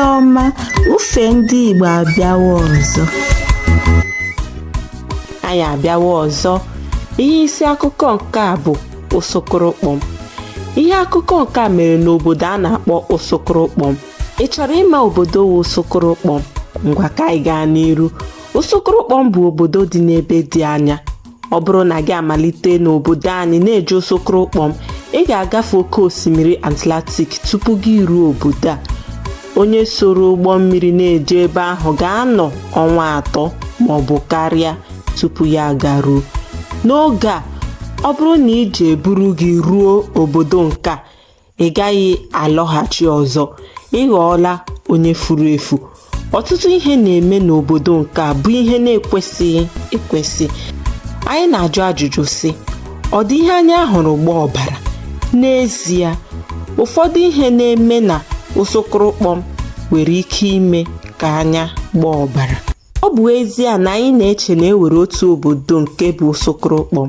Ọma, ufe ndị Igbo abịawa ọzọ. Anyị abịawa ọzọ. Ihe isi akụkọ nke a bụ ụsụkụrụkpọm. Ihe akụkọ nke a mere n'obodo a na-akpọ Ụsụkụrụkpọm. Ị chọrọ ịma obodo wụ Ụsụkụrụkpọm? Ngwa, ka anyị gaa n'iru. Ụsụkụrụkpọm bụ obodo dị n'ebe dị anya. Ọ bụrụ na gị amalite n'obodo anyị na-eje Ụsụkụrụkpọm, ị ga-agafe oke osimiri Atlantik tupu gị ruo obodo a. Onye soro ụgbọ mmiri na-eje ebe ahụ ga-anọ ọnwa 3 ma ọ bụ karịa tupu ya agaruo. N'oge a, ọ bụrụ na ije eburu gị ruo obodo nke a, ị gaghị alọghachi ọzọ. Ị ghọọla onye furu efu. Ọtụtụ ihe na-eme n'obodo nke a bụ ihe na-ekwesịghị ekwesị. Anyị na-ajụ ajụjụ sị, ọ dị ihe anya hụrụ gba ọbara? N'ezie, ụfọdụ ihe na-eme na Ụsụkụrụkpọm nwere ike ime ka anya gbaa ọbara. Ọ bụ ezie na anyị na-eche na e nwere otu obodo nke bụ Ụsụkụrụkpọm,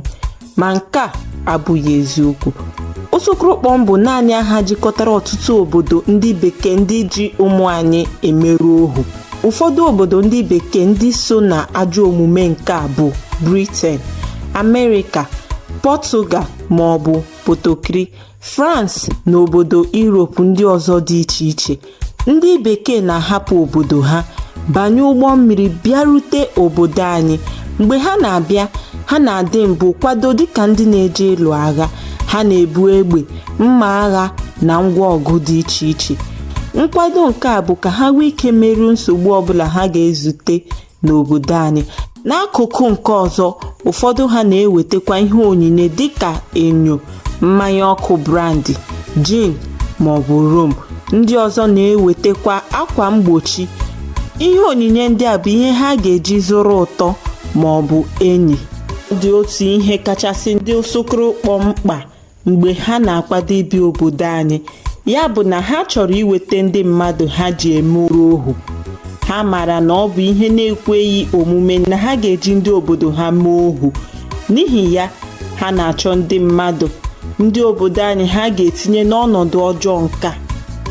ma nke a abụghị eziokwu. Ụsụkụrụkpọm bụ naanị aha jikọtara ọtụtụ obodo ndị bekee ndị ji ụmụ anyị emerụ ohu. Ụfọdụ obodo ndị bekee ndị so na ajọ omume nke a bụ Britain, Amerịka, Portugal ma ọ bụ Potokiri, France na obodo Europe ndị ọzọ dị iche iche. Ndị bekee na-ahapụ obodo ha, banye ụgbọ mmiri bịarute obodo anyị. Mgbe ha na-abịa, ha na-adị mbụ kwado dịka ndị na-eje ịlụ agha. Ha na-ebu egbe, mma agha na ngwa ọgụ dị iche iche. Nkwado nke a bụ ka ha nwee ike meruo nsogbu ọbụla ha ga-ezute n'obodo anyị. N'akụkụ nke ọzọ, ụfọdụ ha na-ewetakwa ihe onyinye dịka enyo, mmanya ọkụ brandy, gin ma ọ bụ rum. Ndị ọzọ na-ewetakwa akwa mgbochi. Ihe onyinye ndị a bụ ihe ha ga-eji zụrụ ụtọ ma ọ bụ enyi. Ọ dị otu ihe kachasị ndị Ụsụkụrụkpọm mkpa mgbe ha na-akwado ịbịa obodo anyị, ya bụ na ha chọrọ iweta ndị mmadụ ha ji eme ohu. Ha maara na ọ bụ ihe na-ekweghị omume na ha ga-eji ndị obodo ha mee ohu. N'ihi ya, ha na-achọ ndị mmadụ ndị obodo anyị ha ga-etinye n'ọnọdụ ọjọọ nke a.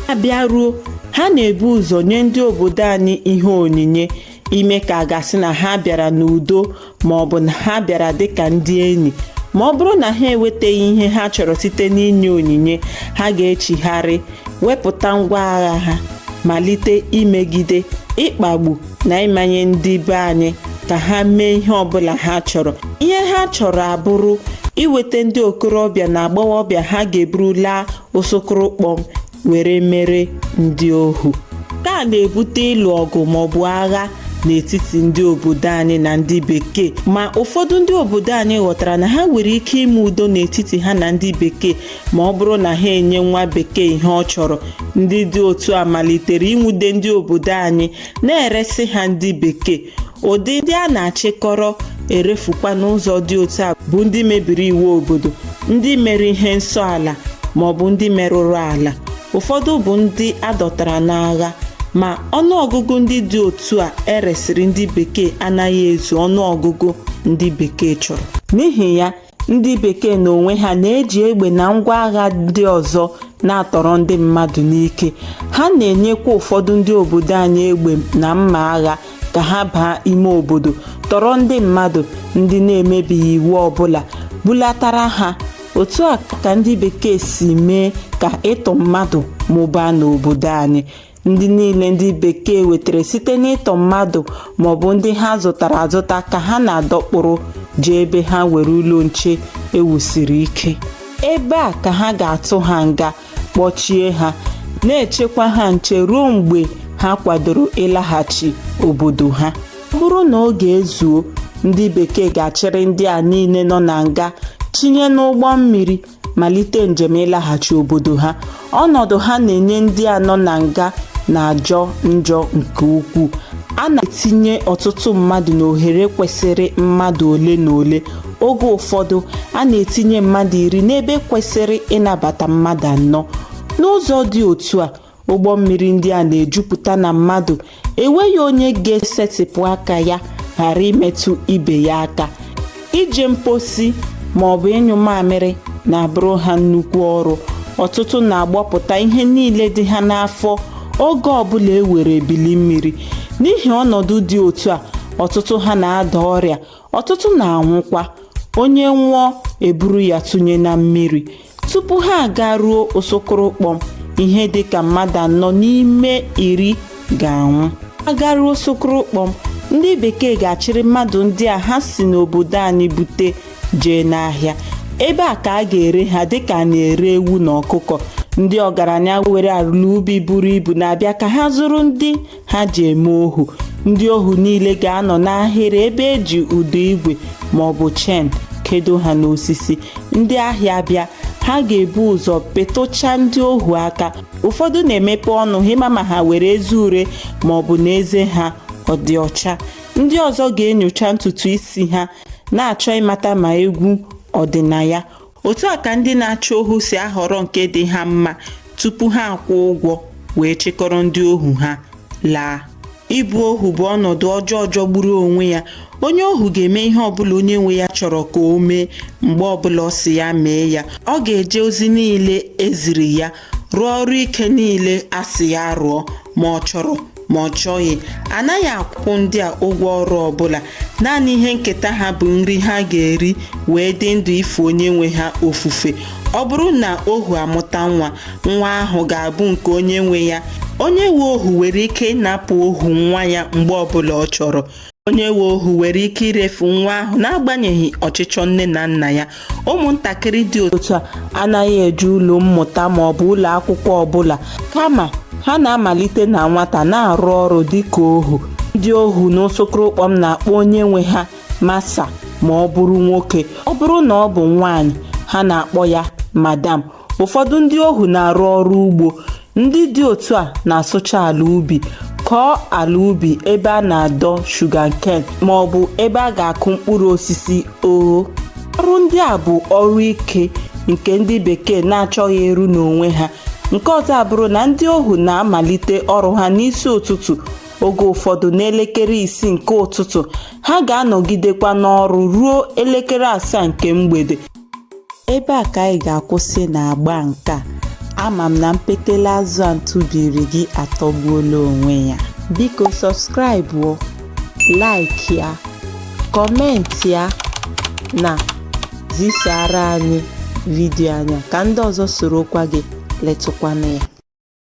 Ha bịaruo, ha na-ebu ụzọ nye ndị obodo anyị ihe onyinye ime ka a gasị na ha bịara n'udo ma ọ bụ na ha bịara dịka ndị enyi. Ma ọ bụrụ na ha enwetaghị ihe ha chọrọ site n'inye onyinye, ha ga-echigharị, wepụta ngwa agha ha, malite imegide, ịkpagbu na ịmanye ndị be anyị ka ha mee ihe ọbụla ha chọrọ. Ihe ha chọrọ abụrụ iweta ndị okorobịa na agbọghọbịa ha ga-eburu laa Ụsụkụrụkpọm were mere ndị ohu. Nke a na-ebute ịlụ ọgụ maọbụ agha n'etiti ndị obodo anyị na ndị bekee. Ma ụfọdụ ndị obodo anyị ghọtara na ha nwere ike ime udo n'etiti ha na ndị bekee ma ọ bụrụ na ha enye nwa bekee ihe ọ chọrọ. Ndị dị otu a malitere ịnwude ndị obodo anyị, na-eresi ha ndị bekee. Ụdị ndị a na-achịkọrọ erefukwa n'ụzọ dị otu a bụ ndị mebiri iwu obodo, ndị mere ihe nsọ ala ma ọ bụ ndị merụrụ ala. Ụfọdụ bụ ndị a dọtara n'agha, ma ọnụọgụgụ ndị dị otu a eresịrị ndị bekee anaghị ezu ọnụọgụgụ ndị bekee chọrọ. N'ihi ya, ndị bekee n'onwe ha na-eji egbe na ngwa agha ndị ọzọ na-atọrọ ndị mmadụ n'ike. Ha na-enyekwa ụfọdụ ndị obodo anyị egbe na mma agha ka ha baa ime obodo tọrọ ndị mmadụ ndị na-emebighị iwu ọbụla, bulatara ha. Otu a ka ndị bekee si mee ka ịtọ mmadụ mụbaa n'obodo anyị. Ndị niile ndị bekee wetara site n'ịtọ mmadụ maọbụ ndị ha zụtara azụta ka ha na-adọkpụrụ jee ebe ha nwere ụlọ nche ewusiri ike. Ebe a ka ha ga-atụ ha nga, kpọchie ha, na-echekwa ha nche ruo mgbe ha kwadoro ịlaghachi obodo ha. Ọ bụrụ na oge ezuo, ndị bekee ga-achịrị ndị a niile nọ na nga tinye n'ụgbọ mmiri, malite njem ịlaghachi obodo ha. Ọnọdụ ha na-enye ndị a nọ na nga na-ajọ njọ nke ukwuu. A na-etinye ọtụtụ mmadụ n'ohere kwesịrị mmadụ ole na ole. Oge ụfọdụ, a na-etinye mmadụ 10 n'ebe kwesịrị ịnabata mmadụ 4. N'ụzọ dị otu a, ụgbọ mmiri ndị a na-ejupụta na mmadụ. Enweghị onye ga-esetịpụ aka ya ghara imetụ ibe ya aka. Ije mposi ma ọ bụ ịnyụ mamịrị na-abụrụ ha nnukwu ọrụ. Ọtụtụ na-agbọpụta ihe niile dị ha n'afọ. oge ọbụla e were ebili mmiri. N'ihi ọnọdụ dị otu a, ọtụtụ ha na-ada ọrịa, ọtụtụ na-anwụkwa. Onye nwụọ, eburu ya tụnye na mmiri. Tupu ha agaruo Osokoro-kpọm, ihe dị ka mmadụ 4 n'ime 10 ga-anwụ. Ha garuo Osokoro-kpọm, ndị bekee ga-achịrị mmadụ ndị a ha si n'obodo anyị bute jee n'ahịa. Ebe a ka a ga-ere ha dịka a na-ere ewu na ọkụkọ. Ndị ọgaranya nwere ala ubi buru ibu na-abịa ka ha zụrụ ndị ha ji eme ohu. Ndị ohu niile ga-anọ n'ahịrị ebe e ji ụdọ igwe maọbụ chen kedo ha n'osisi. Ndị ahịa bịa, ha ga-ebu ụzọ petụcha ndị ohu aka. Ụfọdụ na-emepe ọnụ ha ịma ma ha were eze ure maọbụ na eze ha ọ dị ọcha. Ndị ọzọ ga-enyocha ntutu isi ha na-achọ ịmata ma egwu ọ dị na ya. Otu a ka ndị na-achọ ohu si ahọrọ nke dị ha mma tupu ha akwụọ ụgwọ wee chịkọrọ ndị ohu ha laa. Ịbụ ohu bụ ọnọdụ ọjọọ jọgburu onwe ya. Onye ohu ga-eme ihe ọbụla onye nwe ya chọrọ ka o mee mgbe ọbụla ọ sị ya mee ya. Ọ ga-eje ozi niile e ziri ya, rụọ ọrụ ike niile a sị ya rụọ, ma ọ chọrọ ma ọ chọghị. Anaghị akwụ ndị a ụgwọ ọrụ ọbụla. Naanị ihe nketa ha bụ nri ha ga-eri wee dị ndụ ife onye nwe ha ofufe. Ọ bụrụ na ohu amụta nwa, nwa ahụ ga-abụ nke onye nwe ya. Onye nwe ohu nwere ike ịnapụ ohu nwa ya mgbe ọbụla ọ chọrọ. Onye nwe ohu nwere ike irefu nwa ahụ n'agbanyeghị ọchịchọ nne na nna ya. Ụmụntakịrị dị otu a anaghị eje ụlọ mmụta maọbụ ụlọ akwụkwọ ọbụla, kama ha na-amalite na nwata na-arụ ọrụ dịka ohu. Ndị ohu n'Osokoro-kpọm na-akpọ onye nwe ha masa ma ọ bụrụ nwoke. Ọ bụrụ na ọ bụ nwaanyị, ha na-akpọ ya madam. Ụfọdụ ndị ohu na-arụ ọrụ ugbo. Ndị dị otu a na-asụcha ala ubi, kọọ ala ubi ebe a na-adọ sugarcane maọbụ ebe a ga-akụ mkpụrụ osisi ogho. Ọrụ ndị a bụ ọrụ ike nke ndị bekee na-achọghị ịrụ n'onwe ha. Nke ọzọ abụrụ na ndị ohu na-amalite ọrụ ha n'isi ụtụtụ, oge ụfọdụ n'elekere 6 nke ụtụtụ. Ha ga-anọgidekwa n'ọrụ ruo elekere 7 nke mgbede. Ebe a ka anyị ga-akwụsị n'agba nke a. Ama m na mpekele azụ a ntụbiri gị atọgbuola onwe ya. Biko subscribe, like ya, comment ya na zisara anyị vidiyo anyị ka ndị ọzọ sorokwa gị letụkwanụ ya.